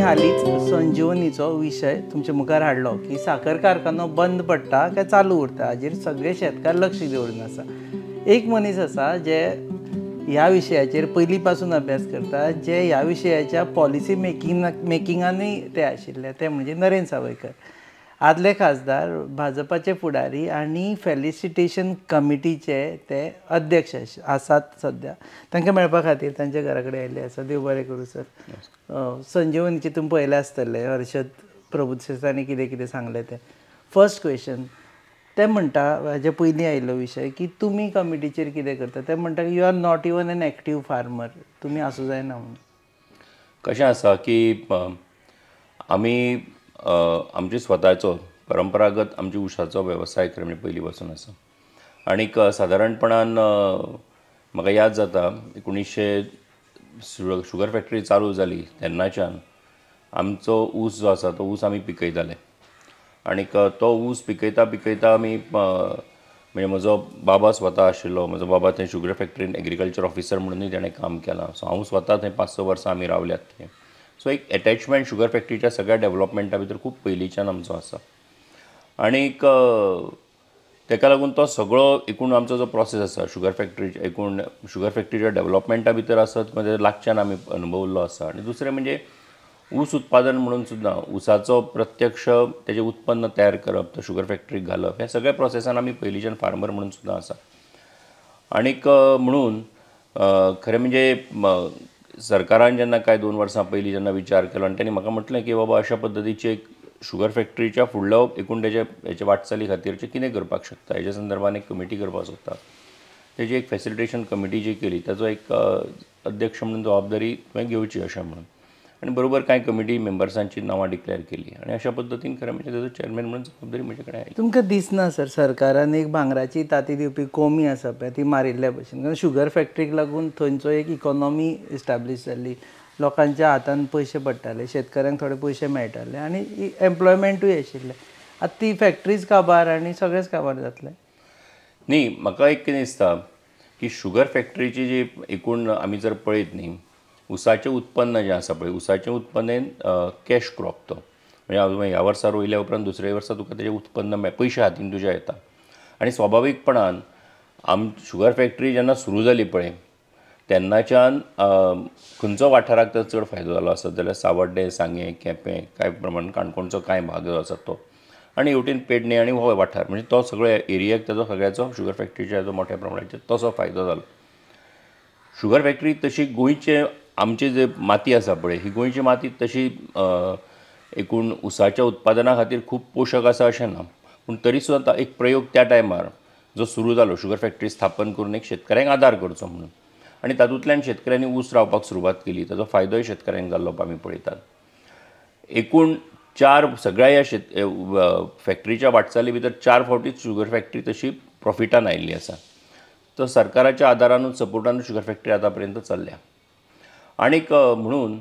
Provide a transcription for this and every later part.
हालींच संजीवनीचो विशय तुमचे मुखार हाडलो की साखर कारखानो बंद पडटा काय चालू उरता हाजेर सगळे शेतकार लक्ष दवरून आसा. एक मनीस आसा जे ह्या विशयाचेर पयलीं पासून अभ्यास करता, जे ह्या विशयाच्या पॉलिसी मेकिंगानूय ते आशिल्ले, ते म्हणजे नरेंद्र सावयकर, आदले खासदार, भाजपाचे फुडारी आनी फेलिसिटेशन कमिटीचे ते अध्यक्ष आसात सद्या. तांकां मेळपा खातीर तांच्या घरा कडेन आयिल्ले आसा. देव बरें करूं सर. संजीवनीचे तुमी पळयलें आसतलें, हर्षद प्रभुदेसायांनी कितें कितें सांगलें तें. फर्स्ट क्वेश्चन, ते म्हणटा हाजे पयलीं आयिल्लो विशय की तुमी कमिटीचेर कितें करता, ते म्हणटा you are not even an active farmer, तुमी आसूं जायना म्हणून. कशें आसा की आमी आमचे स्वताचो परंपरागत आमची ऊसाचो वेवसाय खरें म्हणजे पयलीं पासून आसा. आनीक सादारणपणान म्हाका याद जाता 1900 शुगर फॅक्टरी चालू जाली तेन्नाच्यान आमचो ऊस जो आसा तो ऊस आमी पिकयताले. आनीक तो ऊस पिकयता पिकयता आमी म्हणजे म्हजो बाबा स्वता आशिल्लो, म्हजो बाबा थंय शुगर फॅक्टरीन एग्रीकल्चर ऑफिसर म्हणूनय तेणें काम केलां. सो हांव स्वता थंय 5-6 वर्सां आमी रावल्यात थंय. सो एक एटॅचमेंट शुगर फॅक्टरीच्या सगळ्या डेवलपमेंटा भितर खूब पयलींच्यान आमचो आसा. आनीक तेका लागून तो सगळो एकूण आमचो जो प्रोसेस आसा शुगर फॅक्टरीच्या एकूण शुगर फॅक्टरीच्या डेवलपमेंटा भितर आसत म्हणजे लागच्यान आमी अनुभवल्लो आसा. आनी दुसरें म्हणजे ऊस उत्पादन म्हणून सुद्दां ऊसाचो प्रत्यक्ष तेजें उत्पन्न तयार करप, तो शुगर फॅक्टरीक घालप, ह्या सगळ्या प्रोसेसान आमी पयलींच्यान फार्मर म्हणून सुद्दां आसा. आनीक म्हणून खरें म्हणजे सरकारान जेन्ना कांय 2 वर्सां पयलीं जेन्ना विचार केलो आनी तेणी म्हाका म्हटलें की बाबा अशा पद्दतीची एक शुगर फॅक्टरीच्या फुडलो एकूण तेजे हेचे वाटचाली खातीरचें कितें करपाक शकता हेच्या संदर्भान एक कमिटी करपाक सोदता. तेजी एक फेसिलिटेशन कमिटी जी केली ताचो एक अध्यक्ष म्हणून जबाबदारी तुवें घेवची अशें म्हणून, आनी बरोबर कांय कमिटी मेंबर्सांची नांवां डिक्लेअर केली आनी अशा पद्दतीन खरें म्हणजे ताजो चेअरमॅन म्हणून जबाबदारी म्हजे कडेन आयली. तुमकां दिसना सर सरकारान एक भांगराची ताती दिवपी कोमी आसा पळय ती मारिल्ल्या भशेन, कारण शुगर फॅक्टरीक लागून थंयचो एक इकॉनॉमी इस्टाब्लीश जाल्ली, लोकांच्या हातान पयशे पडटाले, शेतकऱ्यांक थोडे पयशे मेळटाले आनी एम्प्लॉयमेंटूय आशिल्लें. आतां ती फॅक्टरीज काबार आनी सगळेंच काबार जातलें. न्ही, म्हाका एक कितें दिसता की शुगर फॅक्टरीची जी एकूण आमी जर पळयत न्ही ऊसाचें उत्पन्न जें आसा पळय, ऊसाचें उत्पन्न कॅश क्रॉप तो म्हणजे ह्या वर्सा रोयल्या उपरांत दुसऱ्या वर्सा तुका तेजें उत्पन्न मेळ, पयशे हातीन तुज्या येता. आनी स्वाभावीकपणान शुगर फॅक्टरी जेन्ना सुरू जाली पळय तेन्नाच्यान खंयचो वाठाराक तर चड फायदो जालो आसत जाल्यार सावड्डें, सांगें, केपें, कांय प्रमाण काणकोणचो कांय भाग जो आसा तो, आनी हेवटेन पेडणे आनी हो वाठार म्हणजे तो सगळो एरियाक ताजो सगळ्याचो शुगर फॅक्टरीच्या जो मोठ्या प्रमाणाचेर तसो फायदो जालो. शुगर फॅक्टरी तशी गोंयचे आमची जे माती आसा पळय ही गोंयची माती तशी एकूण ऊसाच्या उत्पादना खातीर खूब पोशक आसा अशें ना, पूण तरी सुद्दां एक प्रयोग त्या टायमार जो सुरू जालो शुगर फॅक्टरी स्थापन करून एक शेतकऱ्यांक आदार करचो म्हणून, आनी तातूंतल्यान शेतकऱ्यांनी ऊस रावपाक सुरवात केली, ताजो फायदोय शेतकऱ्यांक जाल्लो आमी पळयतात. एकूण 4 सगळ्या ह्या फॅक्टरीच्या वाटचाली भितर 4 फावटी शुगर फॅक्टरी तशी प्रॉफिटान आयिल्ली आसा. तर सरकाराच्या आदारानूच सपोर्टानूच शुगर फॅक्टरी आतां पर्यंत चल्ल्या. आनीक म्हणून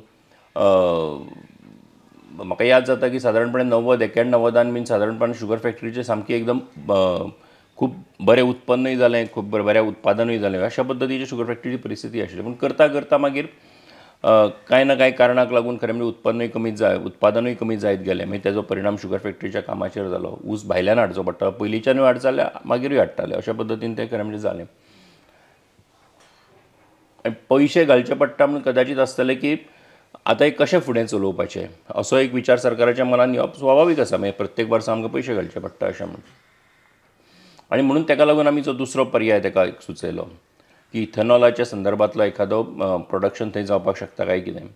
म्हाका याद जाता की सादारणपणे 90, 91 बीन सादारणपणान शुगर फॅक्टरीचें सामकें एकदम खूब बरें उत्पन्नूय जालें, खूब बरें उत्पादनूय जालें, अशा पद्दतीची शुगर फॅक्टरीची परिस्थिती आशिल्ली. पूण करता करता मागीर कांय ना कांय कारणाक लागून खरें म्हणजे उत्पन्नूय कमी जाय, उत्पादनूय कमी जायत गेलें, मागीर तेजो परिणाम शुगर फॅक्टरीच्या कामाचेर जालो. ऊस भायल्यान हाडचो पडटा, पयलींच्यानूय हाडटाले, मागीरूय हाडटाले, अशा पद्दतीन तें खरें म्हणजे जालें. पयशे घालचे पडटा म्हणून कदाचीत आसतलें की आतां एक कशें फुडें चलोवपाचें असो एक विचार सरकाराच्या मनान येवप स्वाभावीक आसा. मागीर प्रत्येक वर्सा आमकां पयशे घालचे पडटा अशें म्हणून, आनी म्हणून तेका लागून आमी जो दुसरो पर्याय तेका एक सुचयलो की इथेनॉलाच्या संदर्भांतलो एखादो प्रोडक्शन थंय जावपाक शकता काय कितें,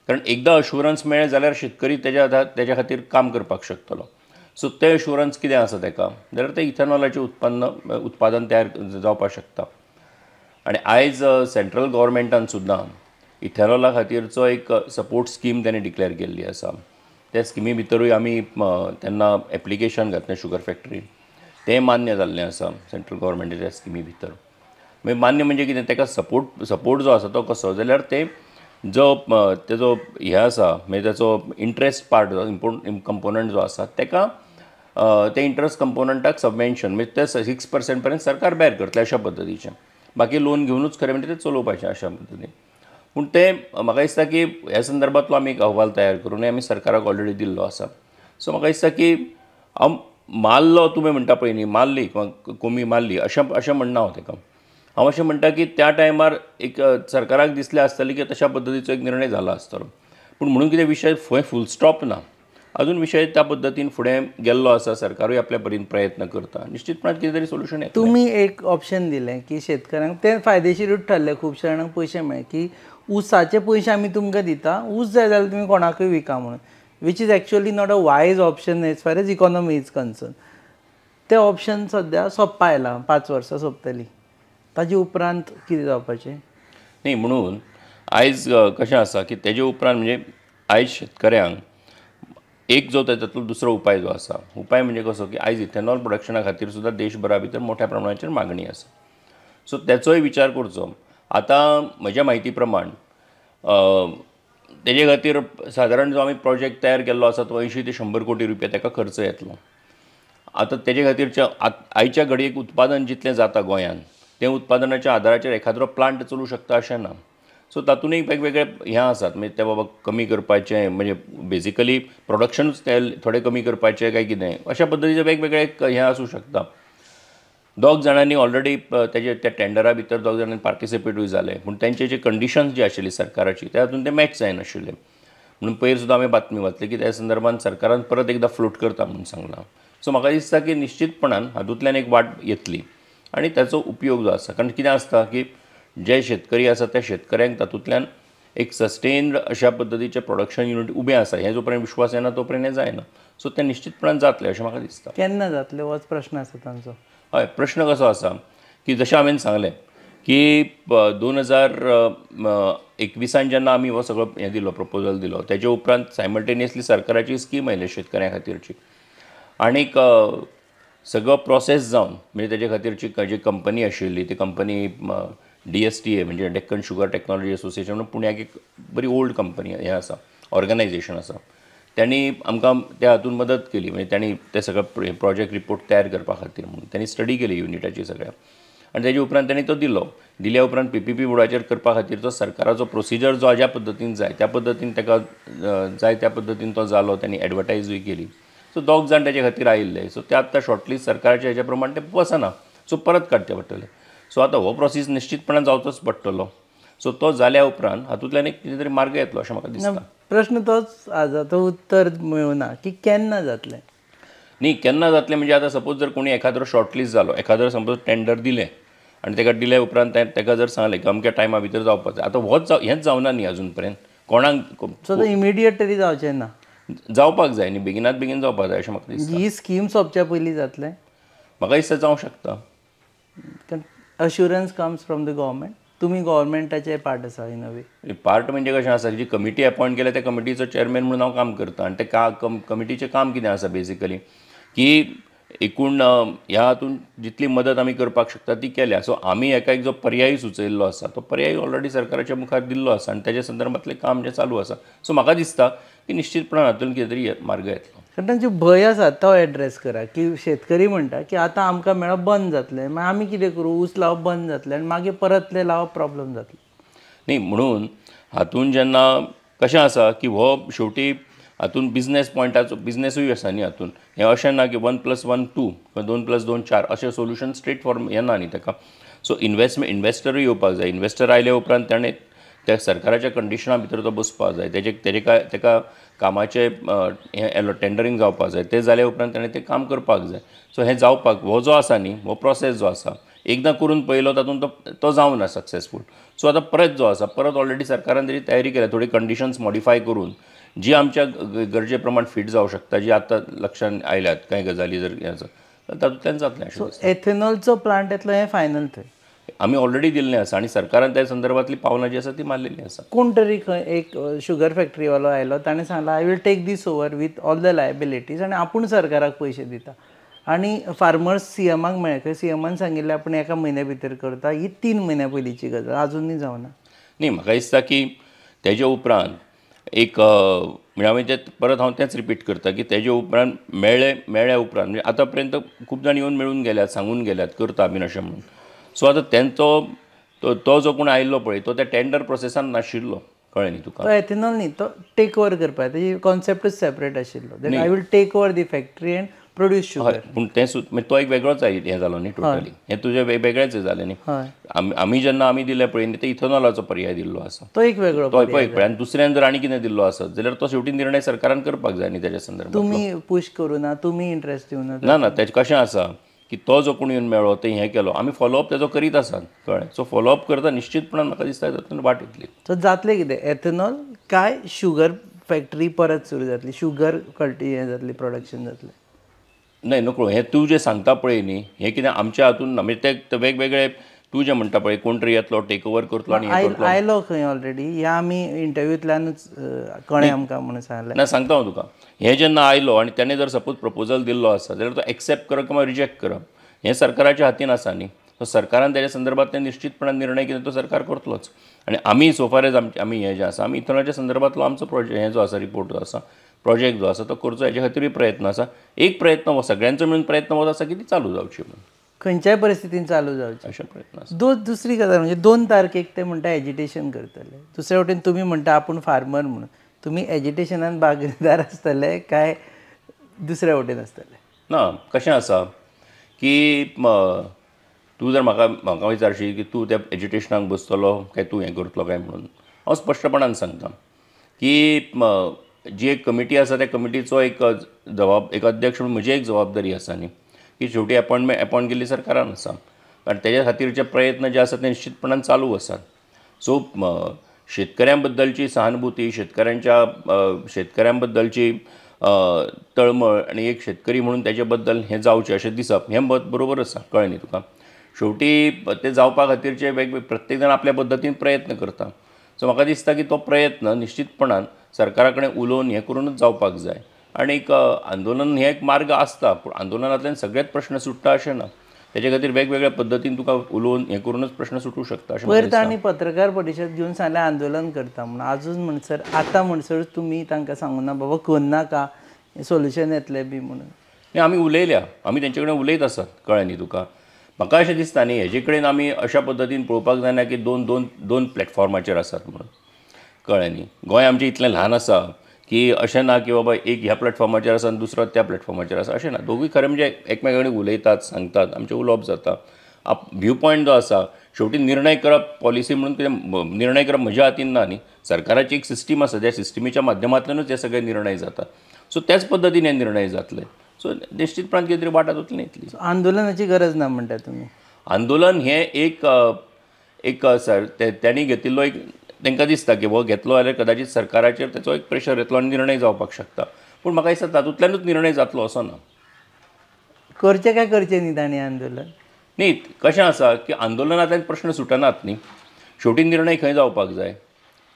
कारण एकदां अश्युरन्स मेळ्ळें जाल्यार शेतकरी तेज्या खातीर काम करपाक शकतलो. सो तें अश्युरन्स कितें आसा तेका जाल्यार तें इथेनॉलाचें उत्पादन तयार जावपाक शकता. आनी आयज सेंट्रल गव्हर्मेंटान सुद्दां इथेनॉला खातीरचो एक सपोर्ट स्कीम तेणी डिक्लेअर केल्ली आसा. त्या स्किमी भितरूय आमी तेन्ना एप्लिकेशन घातलें शुगर फॅक्टरी, तें मान्य जाल्लें आसा सेंट्रल गव्हर्मेंटाच्या स्किमी भितर. मागीर मान्य म्हणजे कितें, तेका सपोर्ट जो आसा तो कसो जाल्यार ते जो तेजो हें आसा म्हणजे तेचो इंट्रस्ट पार्ट जो इम्पोर्टंट कंपोनंट जो आसा तेका ते इंट्रस्ट कंपोनंटाक सबवेन्शन म्हणजे ते 6% पर्यंत सरकार बेर करतलें अशा पद्दतीचें, बाकी लोन घेवनूच खरें म्हणजे ते चलोवपाचें अशा पद्दतीन. पूण तें म्हाका दिसता की ह्या संदर्भांतलो आमी एक अहवाल तयार करून आमी सरकाराक ऑलरेडी दिल्लो आसा. सो म्हाका दिसता की हांव मारलो तुमी म्हणटा पळय न्ही, मारली कोमी मारली अशें अशें म्हणना हांव ताका. हांव अशें म्हणटा की त्या टायमार एक सरकाराक दिसलें आसतलें की तशा पद्दतीचो एक निर्णय जाला आसतलो. पूण म्हणून कितें विशय फंय फूल स्टॉप ना, अजून विशय त्या पद्दतीन फुडें गेल्लो आसा. सरकारूय आपल्या परीन प्रयत्न करता, निश्चितपणान कितें तरी सोल्युशन येतलें. तुमी एक ऑप्शन दिलें की शेतकऱ्यांक तें फायदेशीरूच ठरलें, खुबशे जाणांक पयशे मेळ्ळे की ऊसाचे पयशे आमी तुमकां दिता, ऊस जाय जाल्यार तुमी कोणाकूय विका म्हणून, which is actually not a wise option as far as economy is concern. तें ऑप्शन सद्या सोंपपा आयलां, 5 वर्सां सोंपतलीं, ताजे उपरांत कितें जावपाचें? न्ही, म्हणून आयज कशें आसा की तेजे उपरांत म्हणजे आयज शेतकऱ्यांक एक जो तातूंतलो दुसरो उपाय जो आसा, उपाय म्हणजे कसो की आयज इथेनॉल प्रोडक्शना खातीर सुद्दां देशभरा भितर मोठ्या प्रमाणाचेर मागणी आसा. सो तेचोय विचार करचो. आतां म्हज्या म्हायती प्रमाण तेजे खातीर सादारण जो आमी प्रोजेक्ट तयार केल्लो आसा तो 80 ते 100 कोटी रुपया ताका खर्च येतलो. आतां तेजे खातीरच्या आयच्या घडयेक उत्पादन जितलें जाता गोंयांत तें उत्पादनाच्या आदाराचेर एखाद्रो प्लांट चलूं शकता अशें ना. सो तातूंतय वेगवेगळे हें आसात, म्हणजे ते बाबा कमी करपाचें, म्हणजे बेजिकली प्रोडक्शनूच ते थोडें कमी करपाचें काय कितें अशा पद्दतीचे वेगवेगळे हें आसूं शकता. 2 जाणांनी ऑलरेडी तेजे त्या टेंडरा भितर 2 जाणांनी पार्टिसिपेटूय जाले, पूण तेंचे जे कंडिशन्स जी आशिल्ली सरकाराची त्या हातून ते मॅच जायनाशिल्ले. म्हणून पयर सुद्दां हांवें बातमी वाचली की त्या संदर्भात सरकारान परत एकदां फ्लोट करता म्हणून सांगलां. सो म्हाका दिसता की निश्चितपणान हातूंतल्यान एक वाट येतली आनी ताचो उपयोग जो आसा, कारण कितें आसता की जे शेतकरी आसा त्या शेतकऱ्यांक तातूंतल्यान एक सस्टेन्ड अशा पद्दतीचें प्रोडक्शन युनीट उबें आसा हें जो पर्यंत विश्वास येना तो पर्यंत हें जायना. सो तें निश्चितपणान जातलें अशें म्हाका दिसता. केन्ना जातलें होच प्रश्न आसा तांचो. हय, प्रश्न कसो आसा की जशें हांवें सांगलें की 2021 जेन्ना आमी हो सगळो हें दिलो, प्रपोजल दिलो, तेजे उपरांत सायमल्टेनियसली सरकाराची स्कीम आयली शेतकऱ्यां खातीरची आनीक सगळो प्रोसेस जावन म्हणजे तेजे खातीरची जी कंपनी आशिल्ली ती कंपनी DSTA म्हणजे डेक्कन शुगर टेक्नॉलॉजी एसोसिएशन म्हणून पुण्याक एक बरी ओल्ड कंपनी हें आसा, ऑर्गनायजेशन आसा, त्यांनी आमकां त्या हातून मदत केली. म्हणजे त्यांनी ते सगळे प्रोजेक्ट रिपोर्ट तयार करपा खातीर म्हणून त्यांनी स्टडी केली युनिटाची सगळ्या, आनी तेजे उपरांत त्यांनी तो दिलो. दिल्या उपरांत PPP बोर्डाचेर करपा खातीर तो सरकाराचो प्रोसिजर जो ज्या पद्दतीन जाय त्या पद्दतीन ताका जाय त्या पद्दतीन तो जालो, त्यांनी एडवर्टायजूय केली. सो 2 जाण तेजे खातीर आयिल्ले. सो ते आत्तां शॉर्टलिस्ट सरकाराच्या हेज्या प्रमाण ते वचना, सो परत काडचे पडटले. सो आतां हो प्रोसेस निश्चितपणान जावचोच पडटलो. सो तो जाल्या उपरांत हातूंतल्यान एक कितें तरी मार्ग येतलो अशें म्हाका दिसता. प्रश्न तोच आसा, तो उत्तर मेळना की केन्ना जातलें. न्ही, केन्ना जातलें म्हणजे आतां सपोज जर कोणी एखाद्रो शॉर्टलिस्ट जालो, एखाद्रो सपोज टेंडर दिलें आनी ताका दिल्या उपरांत ताका जर सांगलें की अमक्या टायमा भितर जावपाक जाय, आतां होच हेंच जावना न्ही अजून पर्यंत कोणाक. सो तो इमिडिएट तरी जावचें ना, जावपाक जाय न्ही, बेगिनात बेगीन जावपाक जाय अशें म्हाका दिसता. ही स्कीम सोंपच्या पयलीं जातलें म्हाका दिसता, जावंक शकता. Assurance comes from the government, तुमी गव्हर्मेंटाचे पार्ट आसा इन अ वे. पार्ट म्हणजे कशें आसा, जी कमिटी अपॉयंट केल्या त्या कमिटीचो चेअरमॅन म्हणून हांव काम करता आनी ते कमिटीचें काम कितें आसा बेजिकली की एकूण ह्या हातून जितली मदत आमी करपाक शकता ती केल्या. सो आमी एका एक जो पर्याय सुचयल्लो आसा तो पर्याय ऑलरेडी सरकाराच्या मुखार दिल्लो आसा आनी तेज्या संदर्भांतलें काम जें चालू आसा. सो म्हाका दिसता की निश्चितपणान हातून कितें तरी मार्ग येतलो. कारण तांचे भंय आसा तो एड्रेस करा की शेतकरी म्हणटा की आतां आमकां मेळप बंद जातलें, मागीर आमी कितें करूं, ऊस लावप बंद जातलें आनी मागीर परतलें लावप प्रॉब्लम जातलें. न्ही, म्हणून हातून जेन्ना कशें आसा की हो शेवटी हातून बिजनेस पॉयंटाचो बिजनेसूय आसा न्ही हातून. हें अशें ना की 1 + 1 2 किंवा 2 + 2 4 अशें सोल्युशन स्ट्रेट फॉर्म येना न्ही ताका. सो इन्वेस्टरूय येवपाक जाय. इन्वेस्टर आयल्या उपरांत ताणें त्या सरकाराच्या कंडिशना भितर तो बसपाक जाय, तेजे तेजे ताका कामाचें हें टेंडरींग जावपाक जाय, तें जाल्या उपरांत ताणें तें काम करपाक जाय. सो हें जावपाक हो जो आसा न्ही हो प्रोसेस जो आसा एकदां करून पळयलो तातूंत तो जावना सक्सेसफूल. सो आतां परत जो आसा परत ऑलरेडी सरकारान ताजी तयारी केल्या, थोडी कंडिशन्स मॉडिफाय करून जी आमच्या गरजे प्रमाण फीट जावं शकता, जी आतां लक्षांत आयल्यात कांय गजाली जर हें आसा तातूंतल्यान जातलें अशें दिसता. एथेनॉलचो प्लांट येतलो हें फायनल थंय आमी ऑलरेडी दिल्लें आसा आनी सरकारान त्या संदर्भांतली पावलां जी आसा ती मारलेली आसा. कोण तरी खंय एक शुगर फॅक्टरीवालो आयलो, ताणें सांगलां I will take this over with all the liabilities आनी आपूण सरकाराक पयशे दिता. आनी फार्मर्स सीएमाक मेळ्ळे खंय, सीएमान सांगिल्लें आपूण एका म्हयन्या भितर करता. ही 3 म्हयन्या पयलींची गजाल आजुनूय जावना. न्ही, म्हाका दिसता की तेजे उपरांत एक म्हणजे हांवें तें परत हांव तेंच रिपीट करता की तेजे उपरांत मेळ्ळ्या उपरांत म्हणजे आतां पर्यंत खूब जाण येवन मेळून गेल्यात, सांगून गेल्यात करता बीन अशें म्हणून. सो आतां तेंचो तो जो कोण आयिल्लो पळय तो त्या टेंडर प्रोसेसान नाशिल्लो, कळ्ळें न्ही तुका. तो एथेनॉल न्ही, तो टेक ओवर करपाक, तेजी कॉन्सेप्टूच सेपरेट आशिल्लो, that I will take over the factory and produce sugar. पूण तें तो एक वेगळोच हें जालो न्ही टोटली, हें तुजें वेगळेंच जालें न्ही. आमी जेन्ना आमी दिलें पळय न्ही ते इथेनॉलाचो पर्याय दिल्लो आसा, तो एक वेगळो, तो एक आनी दुसऱ्यान जर आनी कितें दिल्लो आसत जाल्यार तो शेवटी निर्णय सरकारान करपाक जाय न्ही तेज्या संदर्भात. तुमी पुश करूं ना, तुमी इंट्रस्ट दिवना ना. ना, तेजें कशें आसा की तो जो कोण येवन मेळ्ळो ते हें केलो, आमी फॉलोअप तेजो करीत आसात, कळ्ळें. सो फॉलोअप करता निश्चितपणान म्हाका दिसता तातूंत वाट येतली. सो जातलें कितें, एथेनॉल काय शुगर फॅक्टरी परत सुरू जातली, शुगर कल्टी हें जातली, प्रोडक्शन जातलें? न्हय नकळो, हें तूं जें सांगता पळय न्ही हें कितें आमच्या हातून ना, म्हणजे ते वेगवेगळे तूं जें म्हणटा पळय कोण तरी येतलो टेक ओवर करतलो आनी हें करतलो. आयलो खंय ऑलरेडी, ह्या आमी इंटरव्यूंतल्यानूच कळ्ळें आमकां म्हणून सांगलें. ना सांगता हांव तुका, हें जेन्ना आयलो आनी तेणें जर सपोज प्रपोजल दिल्लो आसा जाल्यार तो एक्सेप्ट करप किंवा रिजेक्ट करप हें सरकाराच्या हातीन आसा न्ही. सो सरकारान तेज्या संदर्भात तें निश्चितपणान निर्णय कितें तो सरकार करतलोच. आनी आमी सो फार एज आमी हें जें आसा आमी इथेनॉलाच्या संदर्भांतलो आमचो प्रोजेक्ट हें जो आसा रिपोर्ट जो आसा प्रोजेक्ट जो आसा तो करचो हेजे खातीरूय प्रयत्न आसा. एक प्रयत्न हो सगळ्यांचो मेळून प्रयत्न हो आसा की ती चालू जावची म्हणून, खंयच्याय परिस्थितीन चालू जावची अशें प्रयत्न आसा. दुसरी गजाल म्हणजे 2 तारखेक ते म्हणटा एजिटेशन करतले, दुसऱ्या वटेन तुमी म्हणटा आपूण फार्मर म्हणून, तुमी एजिटेशनान भागीदार आसतले काय दुसऱ्या वटेन आसतले? ना, कशें आसा की तूं जर म्हाका म्हाका विचारशी की तूं त्या एजिटेशनाक बसतलो काय तूं हें करतलो काय म्हणून, हांव स्पश्टपणान सांगता की जी एक कमिटी आसा त्या कमिटीचो एक जबाब एक अध्यक्ष म्हणून म्हजी एक जबाबदारी आसा न्ही की शेवटी अपॉयंटमेंट अपॉयंट केल्ली सरकारान आसा आनी तेज्या खातीरचे प्रयत्न जे आसा ते निश्चितपणान चालू आसात. सो शेतकऱ्यां बद्दलची सहानुभूती, शेतकऱ्यां बद्दलची तळमळ आनी एक शेतकरी म्हणून तेजे बद्दल हें जावचें अशें दिसप हें बरोबर आसा, कळ्ळें न्ही तुका. शेवटी ते जावपा खातीरचे वेगवेगळे प्रत्येक जाण आपल्या पद्दतीन प्रयत्न करता. सो म्हाका दिसता की तो प्रयत्न निश्चितपणान सरकारा कडेन उलोवन हें करूनच जावपाक जाय. आनीक आंदोलन हें एक मार्ग आसता, पूण आंदोलनांतल्यान सगळेच प्रश्न सुट्टा अशें ना, तेजे खातीर वेगवेगळ्या पद्दतीन तुका उलोवन हें करूनच प्रश्न सुटूं शकता अशें. पयर तांणी पत्रकार परिशद घेवन सांगलें आंदोलन करता म्हणून, आजून म्हणसर आतां म्हणसर तुमी तांकां सांगूना बाबा करनाका, सोल्युशन येतलें बी म्हणून? न्ही, आमी उलयल्या, आमी तेंचे कडेन उलयत आसात, कळ्ळें न्ही तुका. म्हाका अशें दिसता न्ही हेजे कडेन आमी अशा पद्दतीन पळोवपाक जायना की दोन दोन दोन प्लॅटफॉर्माचेर आसात म्हणून, कळ्ळें न्ही. गोंय आमचें इतलें ल्हान आसा की अशें ना की बाबा एक ह्या प्लॅटफॉर्माचेर आसा आनी दुसरो त्या प्लॅटफॉर्माचेर आसा, अशें ना. दोगूय खरें म्हणजे एकमेकां कडेन उलयतात, सांगतात, आमचें उलोवप जाता. व्यू पॉयंट जो आसा शेवटी निर्णय करप पॉलिसी म्हणून कितें निर्णय करप म्हज्या हातीन ना न्ही, सरकाराची एक सिस्टीम आसा, त्या सिस्टमीच्या माध्यमांतल्यानूच हे सगळे निर्णय जातात. सो त्याच पद्दतीन हे निर्णय जातले. सो निश्चितपणान कितें तरी वाट हातूंतल्यान येतली. आंदोलनाची गरज ना म्हणटा तुमी? आंदोलन हें एक एक सर त्यांनी घेतिल्लो एक तांकां दिसता की हो घेतलो जाल्यार कदाचित सरकाराचेर तेचो एक प्रेशर येतलो आनी निर्णय जावपाक शकता, पूण म्हाका दिसता तातूंतल्यानूच निर्णय जातलो असो ना. करचें काय करचें न्ही तांणी आंदोलन? न्ही, कशें आसा की आंदोलनांतल्यान प्रश्न सुटनात न्ही, शेवटी निर्णय खंय जावपाक जाय,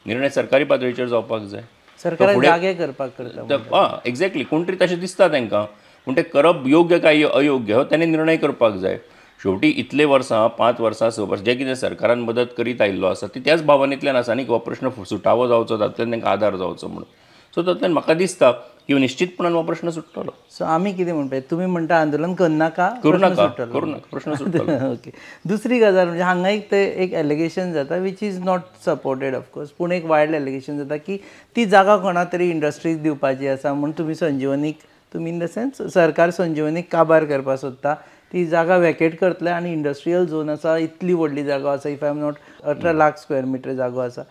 निर्णय सरकारी पातळीचेर जावपाक जाय, सरकाराक जागे करपाक करता. हां, एक्झॅक्टली, कोण तरी तशें दिसता तांकां, पूण तें करप योग्य काय अयोग्य हो ताणें निर्णय करपाक जाय. शेवटी इतले वर्सां, 5 वर्सां 6 वर्सां जें कितें सरकारान मदत करीत आयिल्लो आसा ती त्याच भावनेंतल्यान आसा न्ही की हो प्रश्न सुटावो जावचो, तातूंतल्यान तांकां आदार जावचो म्हणून. सो तातूंतल्यान म्हाका दिसता की निश्चितपणान हो प्रश्न सुट्टलो. सो आमी कितें म्हणपाचें, तुमी म्हणटा आंदोलन करनाका, करूं नाका, करूं नाका, प्रश्न सुट्टलो. ओके, दुसरी गजाल म्हणजे हांगा एक ते एक एलिगेशन जाता which is not supported of course, पूण एक वायल्ड एलिगेशन जाता की ती जागा कोणा तरी इंडस्ट्रीज दिवपाची आसा म्हूण तुमी संजीवनीक, तुमी इन the sense सरकार संजीवनीक काबार करपाक सोदता, ती जागा वॅकेट करतले आनी इंडस्ट्रियल झोन आसा, इतली व्हडली जागो आसा, if I am not 18 lakh square metre जागो आसा,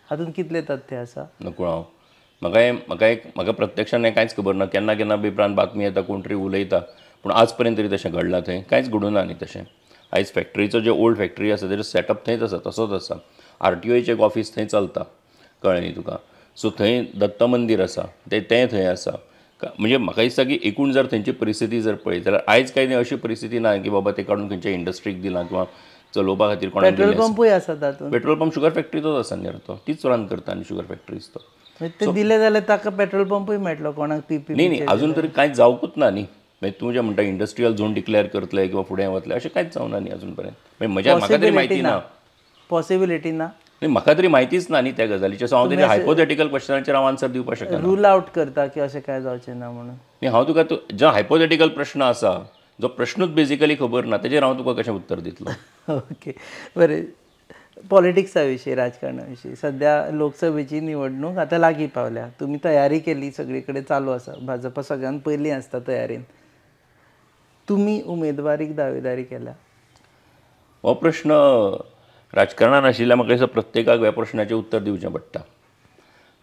हातूंत कितलें तथ्य आसा? नको हांव म्हाका म्हाका एक म्हाका प्रत्यक्षान हें कांयच खबर ना, केन्ना केन्ना पेपरान बातमी येता, कोण तरी उलयता, पूण आज पर्यंत तरी तशें घडलां थंय कांयच घडूं ना न्ही तशें. आयज फॅक्टरीचो जे ओल्ड फॅक्टरी आसा तेजो सेटअप थंयच आसा, तसोच आसा. आरटीओचें एक ऑफीस थंय चलता, कळ्ळें न्ही तुका. सो थंय दत्त मंदीर आसा, तें थंय आसा. म्हणजे म्हाका दिसता की एकूण जर थंयची परिस्थिती जर पळयत जाल्यार आयज कांय न्ही अशी परिस्थिती ना की बाबा ते काडून खंयच्या इंडस्ट्रीक दिलां किंवा चलोवपा खातीर कोणाक. पेट्रोल पंपूय आसा तातूंत, पेट्रोल पंप शुगर फॅक्टरीचोच आसा न्ही तो, तीच रन करता न्ही शुगर फॅक्टरीच तो. ते दिले जाल्यार ताका पेट्रोल पंपूय मेळटलो कोणाक पी पी. न्ही न्ही, अजून तरी कांयच जावकूच ना न्ही. मागीर तूं जें म्हणटा इंडस्ट्रियल झोन डिक्लेअर करतले किंवा फुडें वतले अशें कांयच जावना न्ही अजून पर्यंत. मागीर म्हज्या म्हाका तरी म्हायती ना, पॉसिबिलिटी ना, न्ही म्हाका तरी म्हायतीच ना न्ही त्या गजालीचेर. सो हांव तेजे हायपोथेटिकल क्वेश्चनाचेर हांव आन्सर दिवपाक शकना, रूल आउट करता की अशें कांय जावचें ना म्हणून. न्ही, हांव तुका जो हायपोथेटिकल प्रश्न आसा, जो प्रश्नूच बेजिकली खबर ना, तेजेर हांव तुका कशें उत्तर दितलो? ओके, बरें. पॉलिटिक्सा विशीं, राजकारणा विशीं. सद्या लोकसभेची निवडणूक आतां लागीं पावल्या, तुमी तयारी केली, सगळे कडेन चालू आसा, भाजपा सगळ्यान पयलीं आसता तयारेन. तुमी उमेदवारीक दावेदारी केल्या? हो प्रश्न राजकारणान आशिल्ल्या म्हाका दिसता प्रत्येकाक ह्या प्रश्नाचें उत्तर दिवचें पडटा.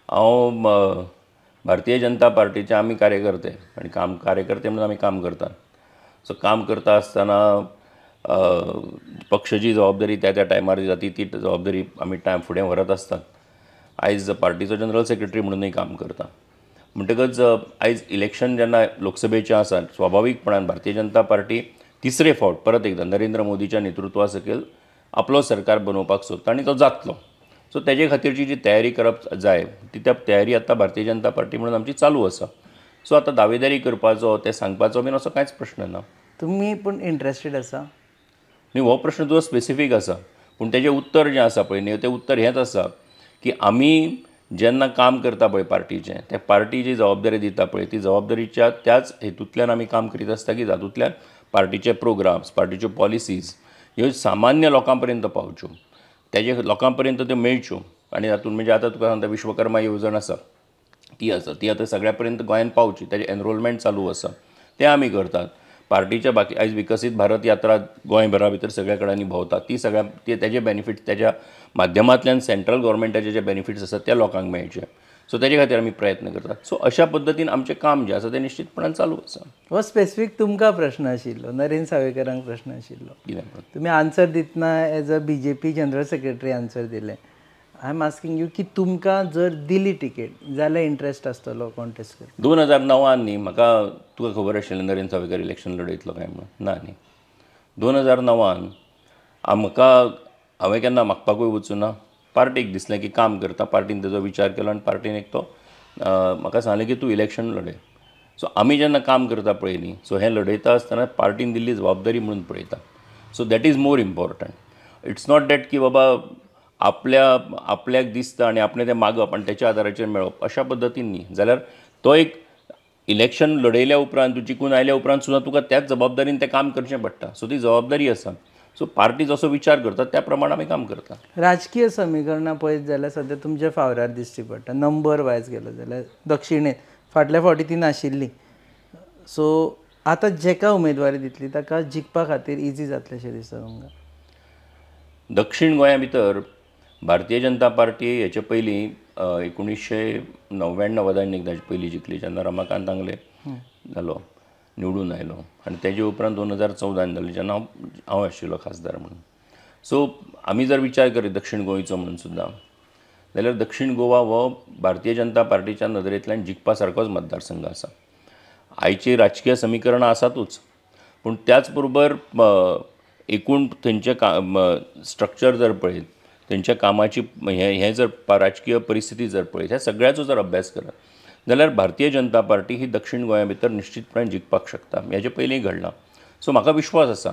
हांव भारतीय जनता पार्टीचे आमी कार्यकर्ते आनी काम कार्यकर्ते म्हणून आमी काम करतात. सो काम करता आसतना पक्षाची जबाबदारी त्या त्या टायमार जाती ती जबाबदारी आमी टायम फुडें व्हरत आसतात. आयज पार्टीचो जनरल सेक्रेटरी म्हणूनय काम करता. म्हणटकच आयज इलेक्शन जेन्ना लोकसभेचें आसा स्वाभावीकपणान भारतीय जनता पार्टी तिसरे फावट परत एकदां नरेंद्र मोदीच्या नेतृत्वा सकयल आपलो सरकार बनोवपाक सोदता आनी तो जातलो. सो तेजे खातीरची जी तयारी करप जाय ती त्या तयारी आतां भारतीय जनता पार्टी म्हणून आमची चालू आसा. सो आतां दावेदारी करपाचो तें सांगपाचो बीन असो कांयच प्रश्न ना. तुमी पूण इंट्रस्टेड आसा? न्ही, हो प्रश्न तुजो स्पेसिफीक आसा, पूण तेजें उत्तर जें आसा पळय न्ही तें उत्तर हेंच आसा की आमी जेन्ना काम करता पळय पार्टीचें, त्या पार्टी जी जबाबदारी दिता पळय ती जबाबदारीच्या त्याच हेतूंतल्यान आमी काम करीत आसता की जातूंतल्यान पार्टीचे प्रोग्राम्स, पार्टीच्यो पॉलिसीज ह्यो सामान्य लोकां पर्यंत पावच्यो, तेजे लोकां पर्यंत त्यो मेळच्यो. आनी तातूंत म्हणजे आतां तुका सांगता विश्वकर्मा येवजण आसा ती आसा, ती आतां सगळ्या पर्यंत गोंयांत पावची, तेजें एनरोलमेंट चालू आसा, तें आमी करतात. पार्टीच्या बाकी आयज विकसीत भारत यात्रा गोंयभरा भितर सगळ्या कडेन भोंवता, ती सगळ्या ते तेजे बेनिफिट तेज्या माध्यमांतल्यान सेंट्रल गव्हर्मेंटाचे जे बेनिफिट्स आसात ते लोकांक मेळचे. सो तेजे खातीर आमी प्रयत्न करतात. सो अशा पद्दतीन आमचें काम जें आसा तें निश्चितपणान चालू आसा. हो स्पेसिफीक तुमकां प्रश्न आशिल्लो, नरेंद्र सावयकरांक प्रश्न आशिल्लो. कितें तुमी आन्सर दितना as a BJP general secretary answer दिलें. I am asking you की तुमकां जर दिली टिकेट जाल्यार इंट्रस्ट आसतलो कॉन्टेस्ट करपाक? 2009 न्ही म्हाका तुका खबर आशिल्लें नरेंद्र सावयकर इलेक्शन लडयतलो काय म्हणून ना न्ही. 2009 म्हाका हांवें केन्ना मागपाकूय वचूना, पार्टीक दिसलें की काम करता, पार्टीन तेजो विचार केलो आनी पार्टीन एक तो म्हाका सांगलें की तूं इलेक्शन लडय. सो आमी जेन्ना काम करता पळय न्ही, सो हें लडयता आसतना पार्टीन दिल्ली जबाबदारी म्हणून पळयता. So that is more important. It's not that की बाबा आपल्या आपल्याक दिसता आनी आपणें तें मागप आनी तेच्या आदाराचेर मेळप अशा पद्दतीन न्ही. जाल्यार तो एक इलेक्शन लडयल्या उपरांत तूं जिखून आयल्या उपरांत सुद्दां तुका त्याच जबाबदारीन तें काम करचें पडटा. सो ती जबाबदारी आसा. सो पार्टी जसो विचार करता त्या प्रमाण आमी काम करता. राजकीय समीकरणां पळयत जाल्यार सद्या तुमच्या फावरार दिश्टी पडटा. नंबर वायज गेलो जाल्यार दक्षिणेंत फाटल्या फावटी ती नाशिल्ली. सो आतां जेका उमेदवारी दितली ताका जिखपा खातीर इजी जातलें अशें दिसता तुमकां? दक्षिण गोंया भितर भारतीय जनता पार्टी हेचे पयलीं 1999 एकदां पयलीं जिखली जेन्ना रमाकांत आंगले जालो निवडून आयलो, आनी तेजे उपरांत 2014 जाली जेन्ना हांव आशिल्लो खासदार म्हणून. सो आमी जर विचार करीत दक्षिण गोंयचो म्हणून सुद्दां जाल्यार दक्षिण गोवा हो भारतीय जनता पार्टीच्या नदरेंतल्यान जिखपा सारकोच मतदारसंघ आसा. आयची राजकीय समीकरणां आसातूच, पूण त्याच बरोबर एकूण थंयचें स्ट्रक्चर जर पळयत, तेंच्या कामाची हें जर राजकीय परिस्थिती जर पळयत, ह्या सगळ्याचो जर अभ्यास करत जाल्यार भारतीय जनता पार्टी ही दक्षिण गोंया भितर निश्चितपणान जिखपाक शकता. हेजे पयलीं घडलां. सो म्हाका विश्वास आसा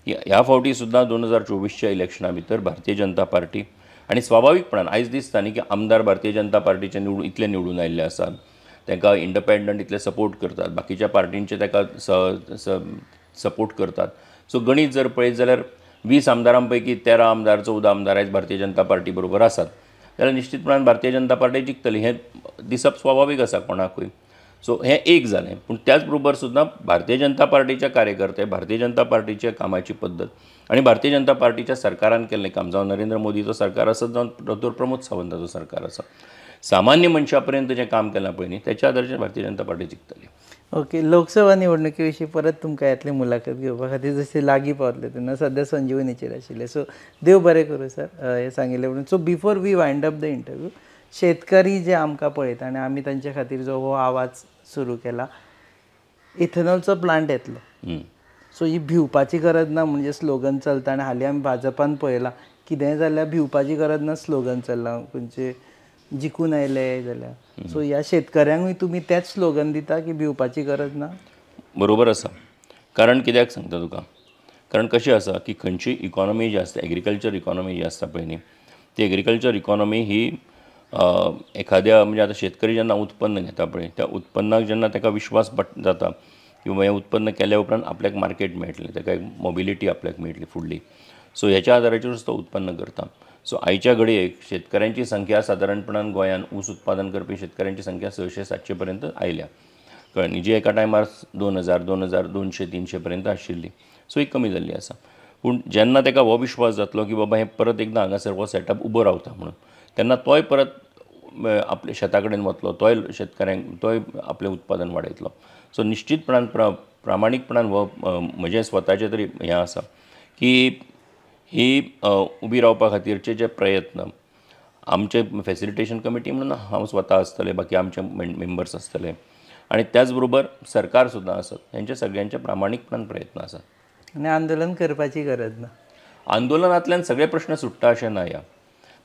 की ह्या फावटी सुद्दां 2024च्या इलेक्शना भितर भारतीय जनता पार्टी आनी स्वाभावीकपणान आयज दिसता न्ही की आमदार भारतीय जनता पार्टीचे निवडून इतले निवडून आयिल्ले आसात, तांकां इंडिपेंडंट इतले सपोर्ट करतात, बाकीच्या पार्टींचे ताका सपोर्ट करतात. सो गणीत जर पळयत जाल्यार 20 आमदारां पैकी 13 आमदार 14 आमदार आयज भारतीय जनता पार्टी बरोबर आसात, जाल्यार निश्चितपणान भारतीय जनता पार्टी जिखतली हें दिसप स्वाभावीक आसा कोणाकूय. सो हें एक जालें. पूण त्याच बरोबर सुद्दां भारतीय जनता पार्टीचे कार्यकर्ते, भारतीय जनता पार्टीच्या कामाची पद्दत आनी भारतीय जनता पार्टीच्या सरकारान केल्लें काम, जावं नरेंद्र मोदीचो सरकार आसत, जावं डॉक्टर प्रमोद सावंताचो सरकार आसा, सामान्य मनशा पर्यंत जें काम केलां पळय न्ही तेच्या आदाराचेर भारतीय जनता पार्टी जिखतली. ओके, लोकसभा निवडणुके विशीं परत तुमकां येतली मुलाखत घेवपा खातीर जशें लागीं पावतले तेन्ना सद्या संजीवनीचेर आशिल्ले. सो देव बरें करूं सर हें सांगिल्लें म्हणून. So before we wind up the interview, शेतकरी जे आमकां पळयता आनी आमी तांचे खातीर जो हो आवाज सुरू केला, इथेनॉलचो प्लांट येतलो, सो ही भिवपाची गरज ना म्हणजे स्लोगन चलता. आनी हालीं आमी भाजपान पळयलां कितेंय जाल्यार भिवपाची गरज ना स्लोगन चल्लां, खंयचे जिखून आयले जाल्यार. सो ह्या शेतकऱ्यांकूय तुमी तेंच स्लोगन दिता की भिवपाची गरज ना? बरोबर आसा. कारण कित्याक सांगता तुका, कारण कशें आसा की खंयची इकॉनॉमी जी आसता, एग्रीकल्चर इकॉनॉमी जी आसता पळय न्ही, ती एग्रीकल्चर इकॉनॉमी ही एखाद्या म्हणजे आतां शेतकरी जेन्ना उत्पन्न घेता पळय त्या उत्पन्नाक जेन्ना ताका विश्वास जाता की हें उत्पन्न केल्या उपरांत आपल्याक मार्केट मेळटलें, ताका एक मोबिलिटी आपल्याक मेळटली फुडली, सो हेच्या आदाराचेरूच तो उत्पन्न करता. सो आयच्या घडयेक शेतकऱ्यांची संख्या सादारणपणान गोंयान ऊस उत्पादन करपी शेतकऱ्यांची संख्या 600-700 पर्यंत आयल्या, कळ्ळें न्ही, जी एका टायमार 2000, 2200, 300 पर्यंत आशिल्ली. सो ही कमी जाल्ली आसा. पूण जेन्ना ताका हो विश्वास जातलो की बाबा हें परत एकदां हांगासर हो सेटअप उबो रावता म्हणून, तेन्ना तोय परत आपल्या शेता कडेन वतलो, तोय शेतकऱ्यांक तोय आपलें उत्पादन वाडयतलो. सो निश्चितपणान प्रामाणीकपणान हो म्हजें स्वताचें तरी हें आसा की ही उबी रावपा खातीरचे जे प्रयत्न आमचे फेसिलिटेशन कमिटी म्हणून हांव स्वता आसतलें, बाकी आमचे मेंबर्स आसतले आनी त्याच बरोबर सरकार सुद्दां आसत, हेंचे सगळ्यांचे प्रामाणीकपणान प्रयत्न आसात. आनी आंदोलन करपाची गरज ना. आंदोलनांतल्यान सगळे प्रश्न सुट्टा अशें ना. ह्या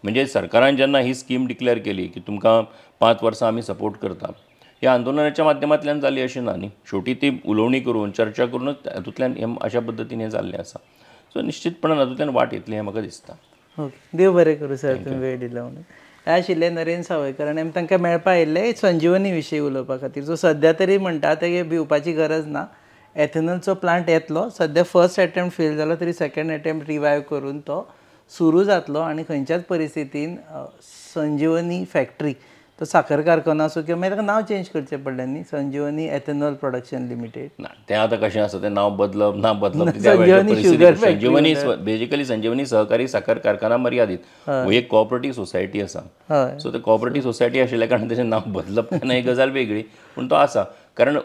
म्हणजे सरकारान जेन्ना ही स्कीम डिक्लेअर केली की तुमकां 5 वर्सां आमी सपोर्ट करता, ह्या आंदोलनाच्या माध्यमांतल्यान जाली अशें ना न्ही. शेवटी ती उलोवणी करून चर्चा करूनच हातूंतल्यान हें अशा पद्दतीन हें जाल्लें आसा. सो निश्चितपणान हातूंतल्यान वाट येतली हें म्हाका दिसता. ओके, देव बरें करूं सर, तुमी वेळ दिलो म्हणून. हे आशिल्ले नरेन सावयकर आनी आमी तांकां मेळपा आयिल्ले संजीवनी विशीं उलोवपा खातीर. सो सद्या तरी म्हणटा ते भिवपाची गरज ना, एथेनॉलचो प्लांट येतलो. सद्या फर्स्ट एटेम्प्ट फेल जालो तरी सेकंड एटेम्प्ट रिवायव करून तो सुरू जातलो आनी खंयच्याच परिस्थितीन संजीवनी फॅक्टरी, तो साखर कारखानो आसूं किंवा मागीर ताका नांव चेंज करचें पडलें न्ही, संजीवनी एथेनॉल प्रोडक्शन लिमिटेड. ना, तें आतां कशें आसा तें नांव बदलप ना बदलप, संजीवनी शुगर संजीवनी बेजिकली संजीवनी सहकारी साखर कारखाना मर्यादीत हो एक कॉपरेटीव सोसायटी आसा. सो ते कॉपरेटीव सोसायटी आशिल्ल्या कारणान तेजें नांव बदलप ना ही गजाल वेगळी, पूण तो आसा. कारण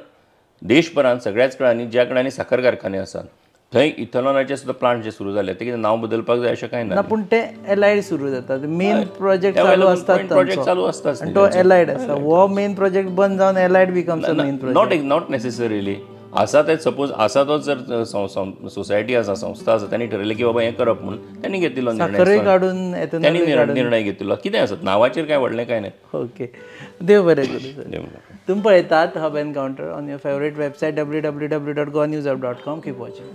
देशभरान सगळ्याच कडांनी ज्या कडांनी साखर कारखाने आसात थंय इथेनॉलाचे सुद्दां प्लांट जे सुरू जाले ते कितें नांव बदलपाक जाय अशें कांय ना. पूण ते एलायड सुरू जाता, मेन प्रोजेक्ट चालू आसता, प्रोजेक्ट चालू आसता आनी तो एलायड आसा. हो मेन प्रोजेक्ट बंद जावन allied becomes a main project. Not necessarily आसा ते सपोज आसा तो जर सोसायटी आसा, संस्था आसा, त्यांनी ठरयलें की बाबा हें करप म्हणून त्यांनी घेतिल्लो निर्णय, काडून त्यांनी निर्णय घेतिल्लो. कितें आसत नांवाचेर कांय व्हडलें कांय न्हय. ओके, देव बरें करूं सर. तुमी पळयतात Hub Encounter on your favourite website www.goanewshub.com. Keep watching.